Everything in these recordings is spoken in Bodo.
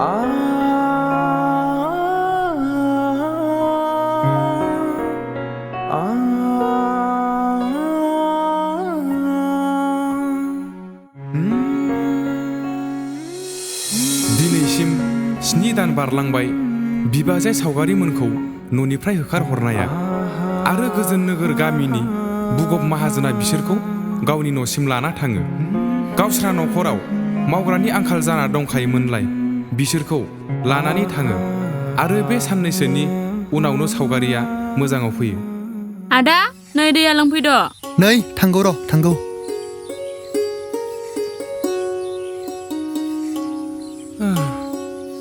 दिनैसिम 7 दान बारलांबाय बिबाजै सावगारि मोनखौ न'निफ्राय होखारहरनाया आरो गोजोन नोगोर गामिनि बुगब माहाजोना बिसोरखौ गावनि न'सिम लाना थाङो। गावस्रा न'खराव मावग्रानि आंखाल जाना दंखायोमोनलाय बिसोरखौ लानानै थाङो आरो बे साननैसोनि उनावनो सावगारिया मोजाङाव फैयो। आदा नै दैया लोंफैद'। नै थांगौ र' थांगौ।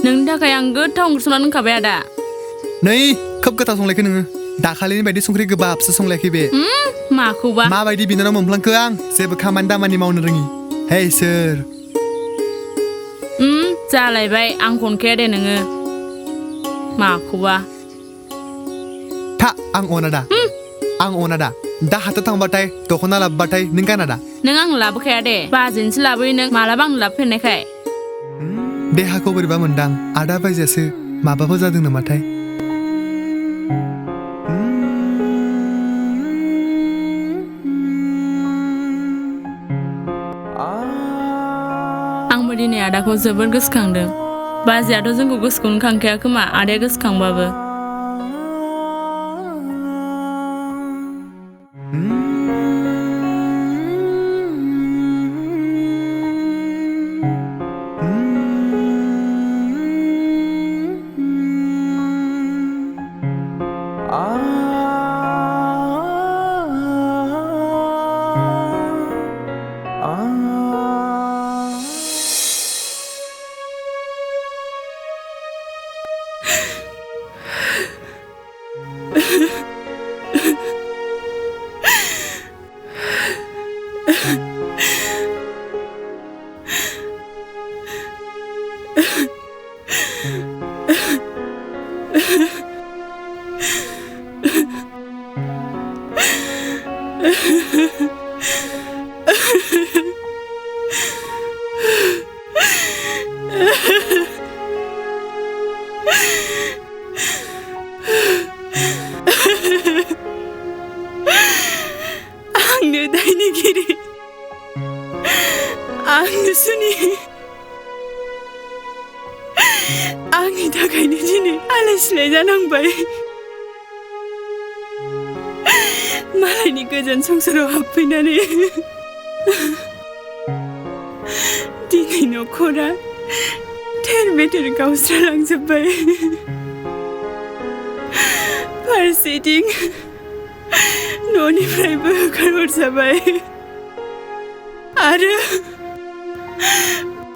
नोंनि थाखाय आं गोथाव ओंख्रि संना दोनखाबाय आदा। नै खोब गोथाव संलायखो नोङो। दाखालिनि बायदि संख्रि गोबाबसो संलायाखै बे। माखौबा माबायदि बिनानाव मोनफ्लांखो आं जेबो खामानि दामानि मावनो रोङि। हे इसोर। जालायबाय आं खनखाया दे नोङो माखौबा। था आं अना दा। आं अना दा। दा हाथायाव थांबाथाय दख'ना लाबोबाथाय नों गाना दा। नों आंनो लाबोखाया दे बाजैनोसो लाबोयो नों मालाबा आंनो लाबोफेरनायखाय। देहाखौ बोरैबा मोनदां आदा बायजासो माबाफोर जादों नामाथाय। आंबो दिनै आदाखौ जोबोर गोसोखांदों। बाजैयाथ' जोंखौ गोसोखौनो खांखाया खोमा आदाया गोसोखांबाबो। आंनो दायनिगिरि आंनो सुनि आंनि थाखायनो दिनै आलाय सिलाय जानांबाय। मालायनि गोजोन संसाराव हाबफैनानै दिनै न'खरा थेर बेथेर गावस्रालांजोब्बाय। फारसेथिं न'निफ्रायबो होखारहरजाबाय आरो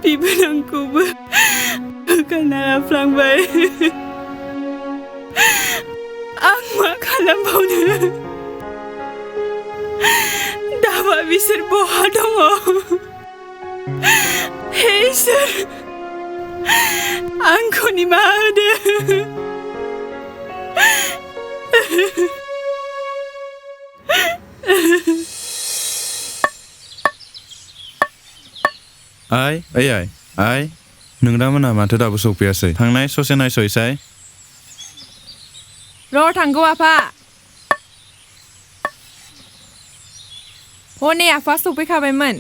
बिबोनांखौबो होखारना लाफ्लांबाय। आं मा खालामबावनो? दाबा बिसोर बहा दङ? हे इसोर आंखौ निमाहा होदो। आइ नोंदामोना माथो दाबो सफैयासै? थांनाय ससे नायस'यसाय। र' थांगौ आफा। हनै आफा सफैखाबायमोन।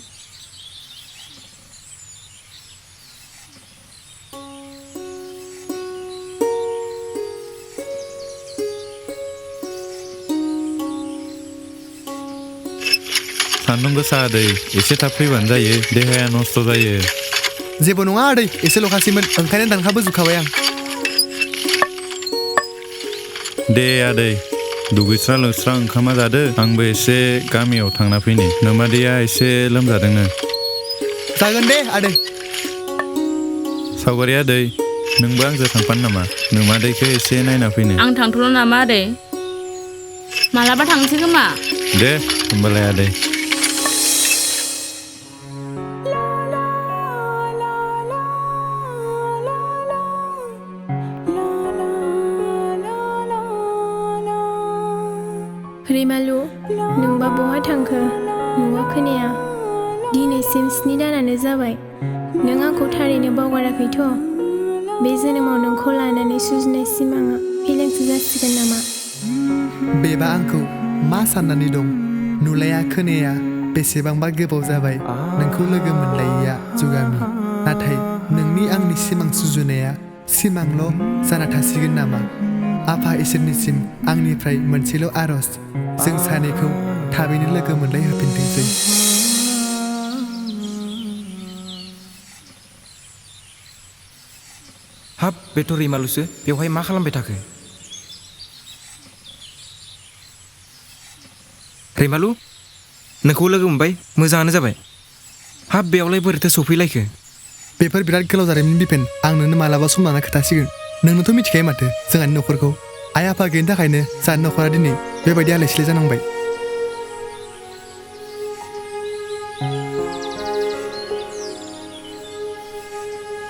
सान्दुं गोसा आदै एसे थाब फैबानो जायो देहाया नस्थ' जायो। जेबो नङा आदै एसेल'खासैमोन ओंखायनो दानखाबोजोबखाबाय आं। दे आदै दुगैस्रा लोबस्रा ओंखामा जादो आंबो एसे गामियाव थांना फैनि नोमादैया एसे लोमजादोंनो। जागोन दे आदै। सावगारि आदै नोंबो आंजों थांफानो नामा? नोमादैखौ एसे नायना फैनो। आं थांथ'ला नामा आदै? मालाबा थांसै खोमा। दे होमबालाय आदै। रैमालु नोंबा बहा थांखो? नुवा खोनाया। दिनैसिम 7 दानानो जाबाय। नों आंखौ थारैनो बावगाराखैथ'? बे जोनोमाव नोंखौ लानानै सुजुनाय सिमाङा फेलेंसो जासिगोन नामा? बेबा आंखौ मा साननानै दं? नुलाया खोनाया बेसेबांबा गोबाव जाबाय नोंखौ लोगो मोनलायैया जुगामि। नाथाय नोंनि आंनि सिमां सुजुनाया सिमांल' जाना थासिगोन नामा? आफा इसोरनिसिम आंनिफ्राय मोनसेल' आर'ज, जों सानैखौ थाबैनो लोगो मोनलाय होफिनथोंसै। हाब बेथ' रैमालुसो, बेवहाय मा खालामबाय थाखो? रैमालु, नोंखौ लोगो मोनबाय, मोजाङानो जाबाय। हाब बेयावलाय बोरैथो सफैलायखो? बेफोर बिराद गोलाव जारिमिन बिपेन, आं नोंनो मालाबा सम लाना खोथासिगोन। नोंनोथ' मिथिखायो माथो जोंहानि न'खरखौ। आइ आफा गैयिनि थाखायनो जोंहानि न'खरा दिनै बेबायदि आलाय सिलाय जानांबाय।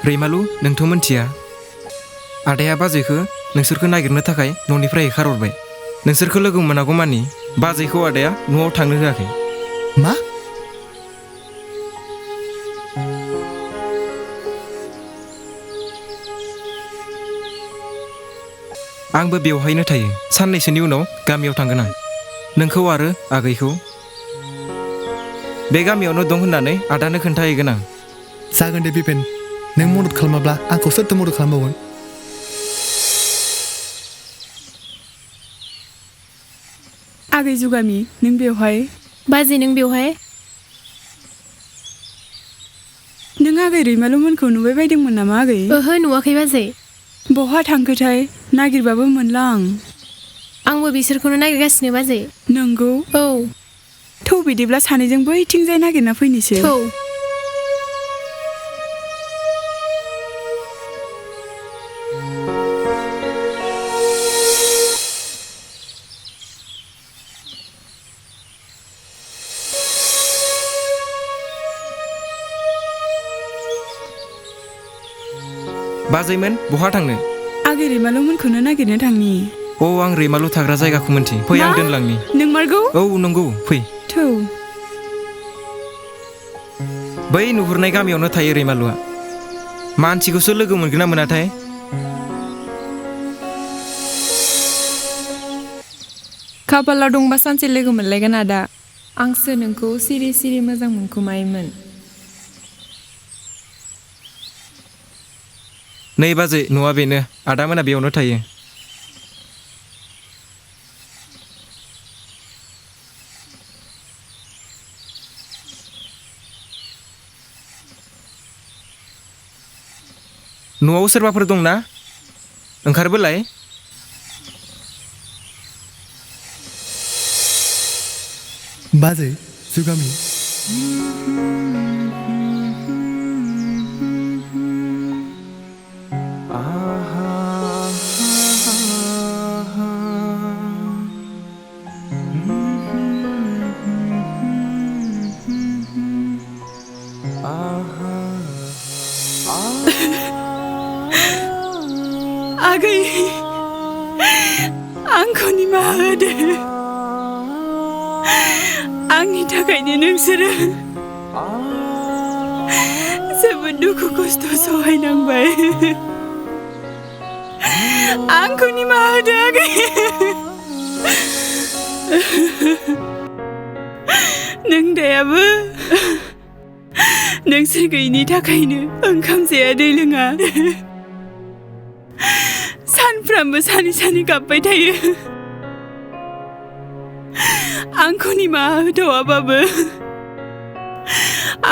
रैमालु, नोंथ' मोनथिया आदाया बाजैखौ नोंसोरखौ नागिरनो थाखाय न'निफ्राय होखारहरबाय। नोंसोरखौ लोगो मोनागौ मानि बाजैखौ आदाया न'आव थांनो होआखै। मा? आंबो बेवहायनो थायो। साननैसोनि उनाव गामियाव थांगोन आं। नोंखौ आरो आगैखौ बे गामियावनो दं होननानै आदानो खोन्थाहैगोन आं। जागोन दे बिपेन, नों मदद खालामाब्ला आंखौ सोरथो मदद खालामबावगोन? आगै जुगामि, नों बेवहाय? बाजै नों बेवहाय? नों आगै रैमालुमोनखौ नुबाय बायदोंमोन नामा आगै? ओहो नुवाखै बाजै। बहा थांखोथाय? नागिरबाबो मोनला आं। आंबो बिसोरखौनो नागिरगासिनो बाजै। नंगौ? औ। थौ बिदिब्ला सानैजों बैथिंजाय नागिरना फैनोसै। थौ। बाजैमोन, बहा थांनो? आगै रैमालुमोनखौनो नागिरनो थांनि। औ, आं रैमालु थाग्रा जायगाखौ मोनथियो। फै आं दोनलांनि। नोंमारगौ? औ नंगौ, फै। थौ। बै नुहुरनाय गामियावनो थायो रैमालुआ। मानसिखौसो लोगो मोनगोन ना मोनाथाय? खाफालाव दंबा सानसे लोगो मोनलायगोन आदा। आंसो नोंखौ सिरि सिरि मोजां मोनखुमायोमोन। नै बाजै, न'आ बेनो। आदामोना बेयावनो थायो। न'आव सोरबाफोर दंना? ओंखारबोलाय। बाजै, जुगामि। आगै, आंखौ निमाहा होदो। आंनि थाखायनो नोंसोरो जोबोद दुखु खस्थ' सहायनांबाय। आंखौ निमाहा होदो आगै। नों दायाबो नोंसोर गैयिनि थाखायनो ओंखाम जाया दै लोङा। सानफ्रामबो सानै सानै गाबबाय थायो। आंखौ निमाहा होथावाबाबो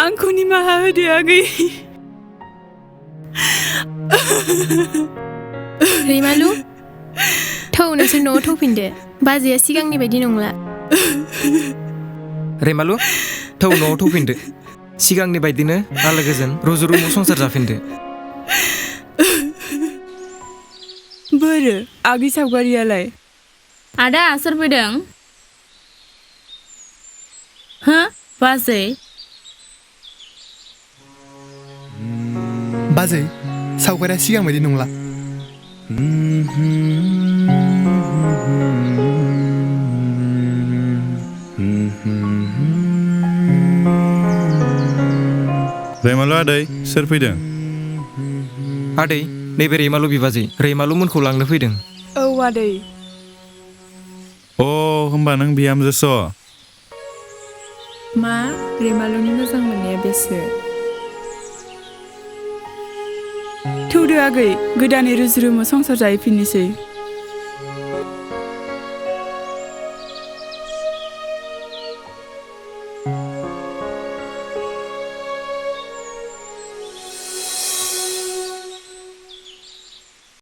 आंखौ निमाहा होदो आगै। रैमालु, थौ नोंसोर न'आव थौफिनदो। बाजैया सिगांनि बायदि नंला। रैमालु, थौ न'आव थौफिनदो। सिगांनि बायदिनो आलो गोजोन रुजु रुमु संसार जाफिनदो। बोरो आगै सावगारियालाय? आदा, सोर फैदों? हो बाजै? बाजै, सावगारिया सिगां बायदि नंला। रैमालु आदै, सोर फैदों? आदै, नैबे रैमालु बिबाजै रैमालु मोनखौ लांनो फैदों। औ आदै। अ होमबा नों बिहामजोस'? मा रैमालुनि मोजां मोननाया बेसो? थौदो आगै गोदानै रुजु-रुमु संसार जाहैफिननोसै।